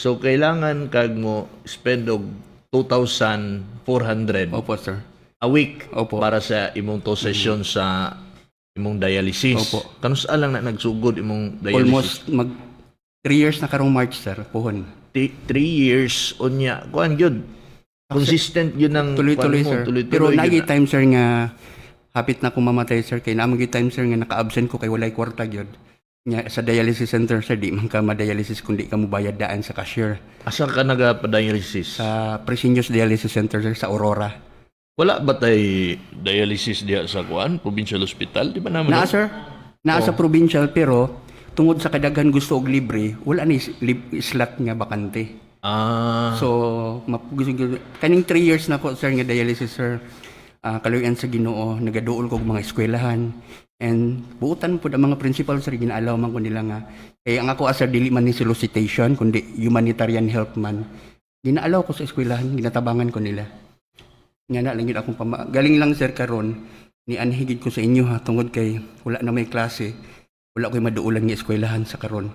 So kailangan kag mo spend og 2,400 Opo, sir. a week Opo. para sa imong two session sa imong dialysis. Opo. Kanus-a lang na nagsugod imong dialysis? Almost mag 3 years na karong March, sir. Puhon. 3 years unya. Kuan gyud. Consistent yun ang Tuloy-tuloy, kuan mo, sir. tuloy-tuloy Pero gyud nagi na. Time, sir, nga hapit na ko mamatay, sir, kay naa man time, sir, nga naka-absent ko kay walay kwarta gyud. Nya sa dialysis center, sir, di man ka ma-dialysis kung di ka mobayad daan sa cashier. Asa ka nagapa-dialysis? Sa Fresenius Dialysis Center, sir, sa Aurora. Wala ba tay dialysis diha sa kuan, provincial hospital? Di ba naman? Naa, No? sir. Naa sa provincial, pero tungod sa kadaghan gusto og libre, wala ni slot nga bakante. So, kaning 3 years na ko, sir, nga dialysis, sir. Kaluyan sa Ginoo, nagaduol ko og mga eskwelahan. And buutan pud ang mga principal, sir, gina-allow man ko nila nga kay ang ako, sir, dili man ni solicitation kundi humanitarian help man. Gina-allow ko sa eskwelahan, ginatabangan ko nila. Nga na lang yun akong galing lang, sir, karon ni anhigid ko sa inyo ha, tungod kay wala na may klase. Wala ko'y maduulan nga eskwelahan sa karon.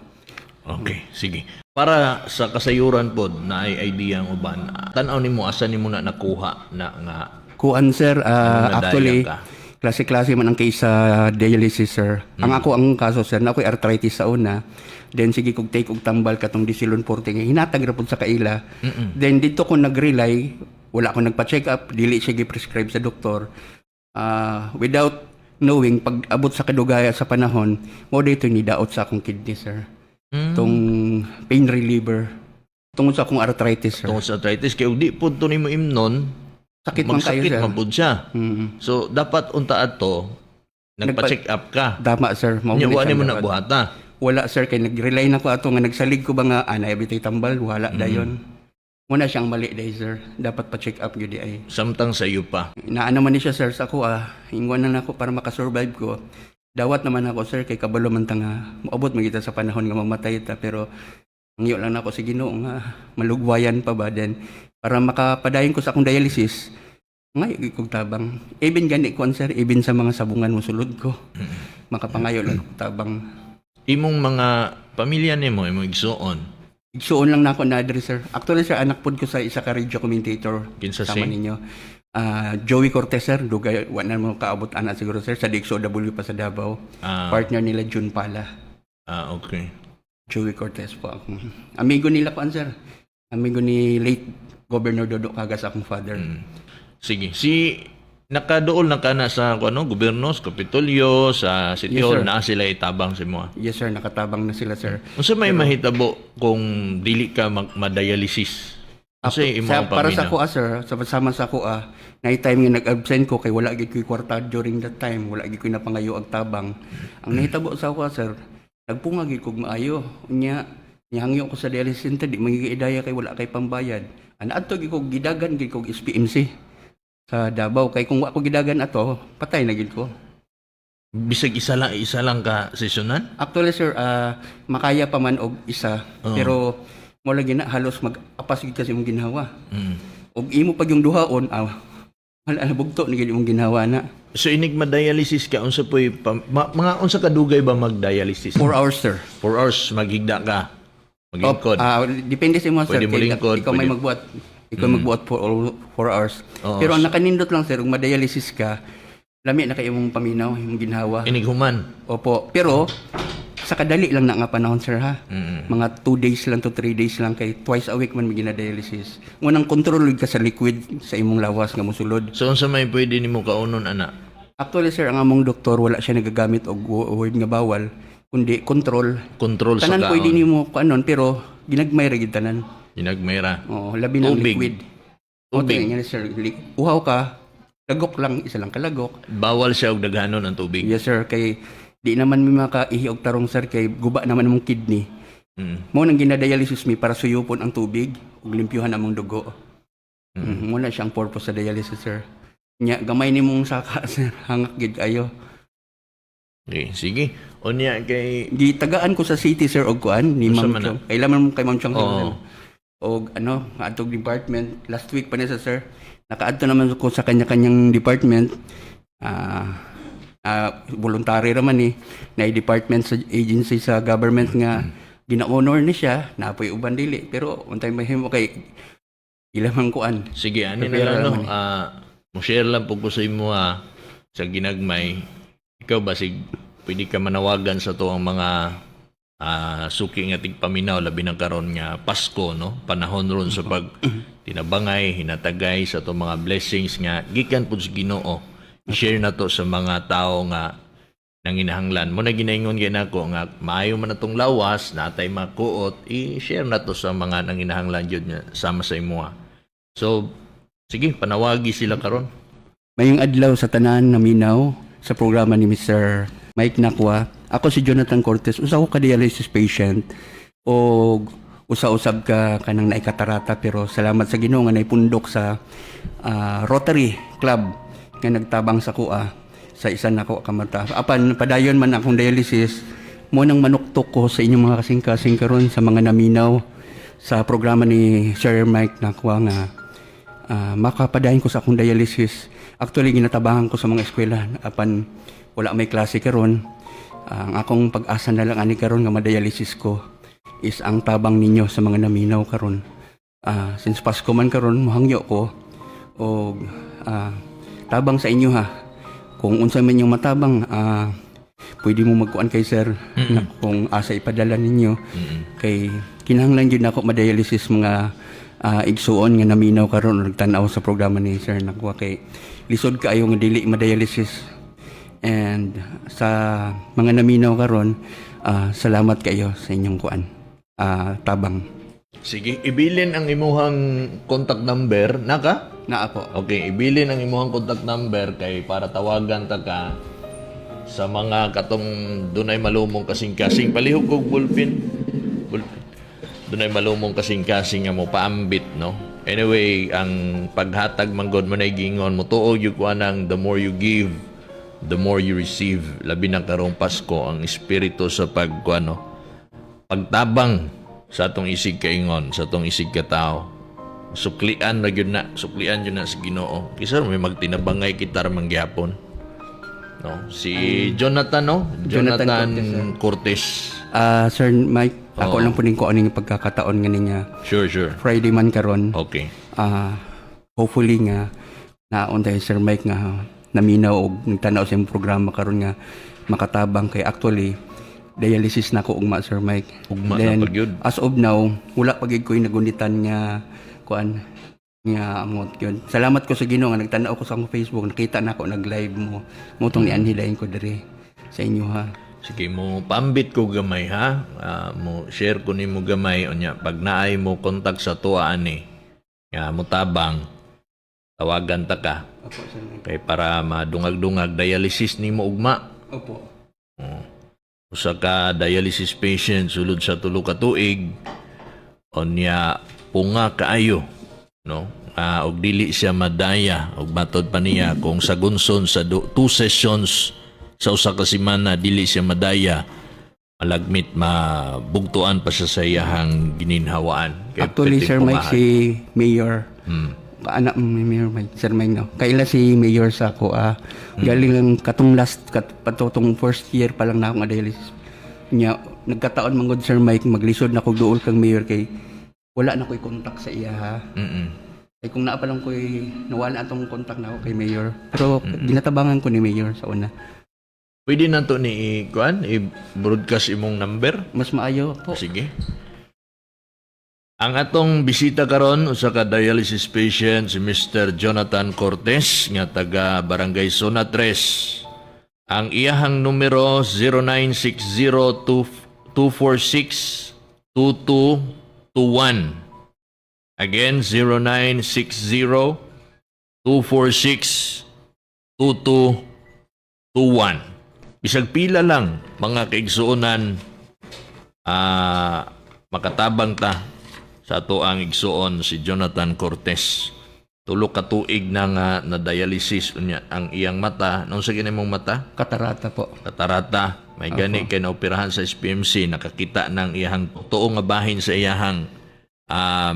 Okay, sige. Para sa kasayuran pod na ay idea ang uban, tan-aw nimo, asa nimo na nakuha na nga Kuan, sir, Anong nadaya actually ka? Klase-klase man ang case sa dialysis, sir. Ang ako ang kaso, sir, na ako'y arthritis sa una. Then sige kog take og tambal katong Desilon Forte nga hinatag ra pud sa kaila. Then dito ko nag-rely, wala ko nagpa-check up, dili siya gi-prescribe sa doktor. Without knowing, pag abot sa kadugaya sa panahon, mo dito ni daot sa akong kidney, sir. Tong pain reliever. Tungod sa akong arthritis, sir. Tungod sa arthritis kay ug di pud to nimo imnon, Sakit man kayo, magsakit sir. Man pud siya. So dapat unta adto nagpa-check up ka. Tama, sir. Mao Nya gani wa siya nimo na dapat. buhata. Wala, sir, kay nag-rely na ko ato nga nagsalig ko ba nga anay bitay tambal, wala dayon. Muna siyang mali day, sir. Dapat pa-check up gyud ay. Samtang sa iyo pa. Naano man ni siya, sir, sa ako ah, ingwan na nako para makasurvive ko. Dawat naman ako, sir, kay kabalo man ta nga moabot man kita sa panahon nga mamatay ta, pero angyo lang nako sa Ginoo nga malugwayan pa ba, then para makapadayon ko sa akong dialysis ngay kog tabang. Even gani ko, sir, even sa mga sabungan mo sulod ko. Makapangayo lang kog tabang. Imong mga pamilya nimo, imong igsuon? Igsuon lang nako na address, sir. Actually, sir, anak pod ko sa isa ka radio commentator. Kinsa Sama si? ninyo. Joey Cortez, sir. Dugay, wa na mo kaabot ana siguro, sir. Sa DXOW pa sa Davao. Partner nila June Pala. Ah, okay. Joey Cortez po ako. Amigo nila po, sir. Amigo ni late Governor Dodo Cagas, akong father. Sige. Si nakaduol na ka na sa ano, gobyerno, sa Kapitolyo, sa City Yes, Hall, sir. naa sila itabang sa imo? Yes, sir. Nakatabang na sila, sir. Unsa may mahitabo kung dili ka ma-dialysis? Unsa imo Sa, ang para sa paminaw? ako, sir, sa sama sa ako, na time nga nag-absent ko kay wala gid ko'y kwarta during that time, wala gid ko'y napangayo og tabang. Ang nahitabo sa ako, sir, nagpunga gid kog maayo. Unya, nihangyo ko sa dialysis center, di magiidaya kay wala kay pambayad. Ana adto gid kog gidagan gid kog SPMC sa Davao kay kung wa ko gidagan ato, patay na gid ko. Bisag isa lang ka sesyonan? Actually, sir, makaya pa man og isa, pero mo lagi na halos mag-apas gid kasi imong ginhawa. Og imo pag yung duhaon, wala na, bugto na gid imong ginhawa na. So inig ma-dialysis ka, unsa po'y mga unsa kadugay ba mag-dialysis? 4 hours, sir. 4 hours maghigda ka. Maglingkod. Depende sa imo, sir. Pwede mo Kay lingkod, ikaw may magbuhat. Ikaw magbuhat for all 4 hours. Pero ang nakanindot lang, sir, kung ma-dialysis ka, lami na kay imong paminaw, imong ginhawa. Inig human. Opo. Pero sa kadali lang na nga panahon, sir, ha. Mga 2 days lang to 3 days lang kay twice a week man may gina-dialysis. Unang control ka sa liquid sa imong lawas nga mosulod. So unsa may pwede nimo kaunon ana? Actually, sir, ang among doktor wala siya nagagamit og word nga bawal, kundi control. Control sa Tanan kaon. pwede nimo kuanon pero ginagmay ra gid tanan. Ginagmay ra. Oo, labi na ang Tubig. liquid. Tubig. O, tingnan, sir, uhaw ka, lagok lang, isa lang kalagok. Bawal siya og daghanon ang tubig. Yes, sir, kay di naman mi makaihi og tarong, sir, kay guba naman among kidney. Mo nang ginadialysis mi para suyupon ang tubig ug limpyuhan among dugo. Mo na siyang purpose sa dialysis, sir. Nya gamay nimong saka, sir, hangak gid kayo. Okay, sige. Unya kay Gitagaan ko sa city, sir, og kuan ni Unsa Ma'am man na? Chong. Kailan man kay Ma'am Chong, sir. Og ano, adtong department last week pa na siya, sir. Nakaadto naman ko sa kanya-kanyang department. Voluntary raman eh. Na department sa agency sa government nga Gina-honor ni siya, napoy uban dili, pero untay mahimo kay ila man kuan. Sige, ani na Prepare lang, no. naman eh. Mo share lang po ko sa imo ha, sa ginagmay. Ikaw ba sig pwede ka manawagan sa to ang mga suki nga tigpaminaw, labi na karon nga Pasko, no, panahon ron sa pag tinabangay, hinatagay sa to mga blessings nga gikan pud sa Ginoo. I-share na to sa mga tao nga nanginahanglan mo na. Ginaingon gyud nako nga maayo man atong lawas natay makuot, i-share na to sa mga nanginahanglan gyud nga sama sa imoha. So sige, panawagi sila karon. Mayong adlaw sa tanan naminaw sa programa ni Mr. Mike Nakwa. Ako si Jonathan Cortez, usa ko ka dialysis patient o usa-usab ka kanang naikatarata, pero salamat sa Ginoo nga naipundok sa Rotary Club nga nagtabang sa kuha sa isa nako ka mata. Apan padayon man akong dialysis mo nang manuktok ko sa inyong mga kasing-kasing karon, sa mga naminaw sa programa ni Sir Mike Nakwa nga makapadayon ko sa akong dialysis. Actually, ginatabangan ko sa mga eskwela apan wala may klase karon. Ang akong pag-asa na lang ani karon nga madialysis ko is ang tabang ninyo sa mga naminaw karon. Since Pasko man karon, mohangyo ko og tabang sa inyo ha. Kung unsa man yung matabang, pwede mo magkuan kay sir na kung asa ipadala ninyo kay kinahanglan gyud nako madialysis, mga igsuon nga naminaw karon o nagtan-aw sa programa ni Sir Nakwa, kay lisod kaayo nga dili madialysis. And sa mga naminaw karon, salamat kayo sa inyong kuan, tabang. Sige, ibilin ang imuhang contact number naka. Naa po. Okay, ibilin ang imuhang contact number kay para tawagan ta ka sa mga katong dunay malumong kasing-kasing. Palihog kog ballpen. Ballpen. Dunay malumong kasing-kasing nga mo paambit, no. Anyway, ang paghatag man god mo na gingon mo tuo gyud ko anang the more you give, the more you receive. Labi na karong Pasko, ang espiritu sa pag ano, pagtabang sa atong isig kaingon, sa atong isig katao. Suklian na gyud na, suklian gyud na sa Ginoo. Kisa may magtinabangay kita ra man gyapon. No, si Jonathan, no? Jonathan. Jonathan Cortez. Sir Mike, ako lang po ning kuan ning pagkakataon nga niya. Sure. Friday man karon. Hopefully nga naon tayo, Sir Mike, nga naminaw og nagtanaw sa imong programa karon nga makatabang, kay actually dialysis na ko ugma, Sir Mike. Ugma na Then, pa gyud. as of now, wala pa gyud ko'y nagunitan nga kuan nga amot yun. Salamat ko sa Ginoo nga nagtanaw ko sa akong Facebook, nakita na ako nag-live mo. Mo tong nianhi dayon ko diri sa inyo ha. Sige, mo pambit ko gamay ha. Mo share ko nimo gamay unya pag naay mo contact sa tuwa ani nga mo tabang, tawagan ta ka. Opo, Sir Mike. Kay para madungag-dungag dialysis nimo ugma. Opo. Usa ka dialysis patient sulod sa 3 ka tuig, unya punga kaayo, no, og dili siya madaya, og matod pa niya kung sa gunson sa two sessions sa 1 ka semana dili siya madaya, malagmit mabugtuan pa siya sa iyahang gininhawaan. Kay Actually, pwede Sir Mike, pungahan. Si Mayor, anak ni Mayor Mike, Sir Mike, no? Kaila si Mayor sa ako, galing lang katong last, patotong first year pa lang na akong dialysis. Nya, nagkataon man gud, Sir Mike, maglisod na kog duol kang Mayor kay wala na ko'y contact sa iya ha. Kay kung naa pa lang ko'y nawala atong contact na ako kay Mayor. Pero ginatabangan ko ni Mayor sa una. Pwede na to ni i-kuan, i-broadcast imong number. Mas maayo po. Sige. Ang atong bisita karon, usa ka dialysis patient, si Mr. Jonathan Cortez nga taga Barangay Zona 3. Ang iyahang numero 0960 246 2221. Again, 0960 246 2221. Bisag pila lang, mga kaigsuonan, makatabang ta sa ato ang igsuon si Jonathan Cortez. 3 ka tuig na nga na dialysis, unya ang iyang mata, nung sa mong mata? Katarata po. Katarata. May gani kay naoperahan sa SPMC, nakakita ng iyang tuo nga bahin sa iyahang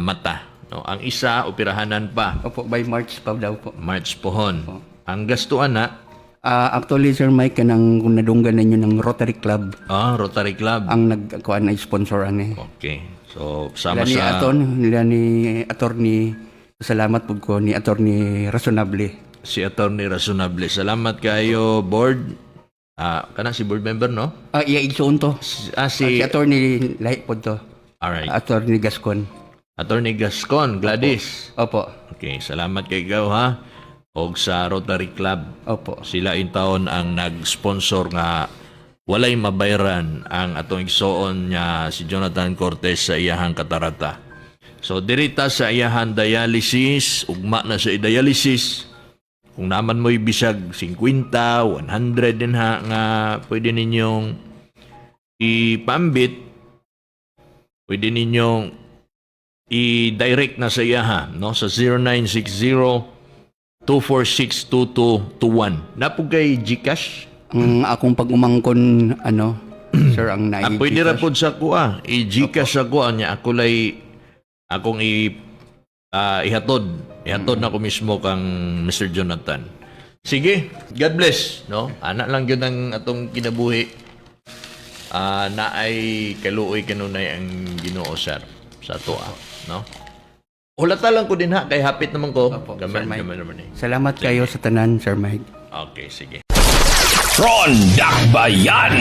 mata. No, ang isa operahanan pa. Opo, by March pa daw po. March pohon. Ang gastuan na Ah, actually, Sir Mike, kanang kung nadunggan ninyo ng Rotary Club Ah, Rotary Club. ang nagkuan ay sponsor ani. Okay. So, sama Nila ni sa Aton, nila ni Attorney, salamat pud ko ni Attorney Razonable. Si Attorney Razonable. Salamat kayo, board. Ah, kana si board member, no? Ah, iya igsoon to. Si Si Attorney lahi pod to. Alright. Attorney Gascon. Attorney Gascon, Gladys. Opo. Okay, salamat kay ikaw ha. Og sa Rotary Club. Opo. Sila in taon ang nag-sponsor nga walay mabayran ang atong igsoon niya si Jonathan Cortez sa iyahang katarata. So dirita sa iyahan dialysis, ugma na sa dialysis. Kung naman mo'y bisag 50, 100 din ha nga pwede ninyong ipambit, pwede ninyong i-direct na sa iyaha, no, sa 0960 2462221. Naa pod kay GCash? Ang akong pag-umangkon ano, sir, ang Ah, pwede ra pod sa kuha. I-GCash sa kuha niya. Ako lay akong ihatod. Ihatod na ko mismo kang Mr. Jonathan. Sige, God bless, no? Ana lang gyud ang atong kinabuhi. Ah, naay kaluoy kanunay ang Ginoo, sir, sa atoa, no? Hulata lang ko din ha kay hapit naman ko. Opo, Gamay, Sir Mike. gamay naman eh. Salamat kayo sa tanan, Sir Mike. Okay, sige. Ron Dakbayan!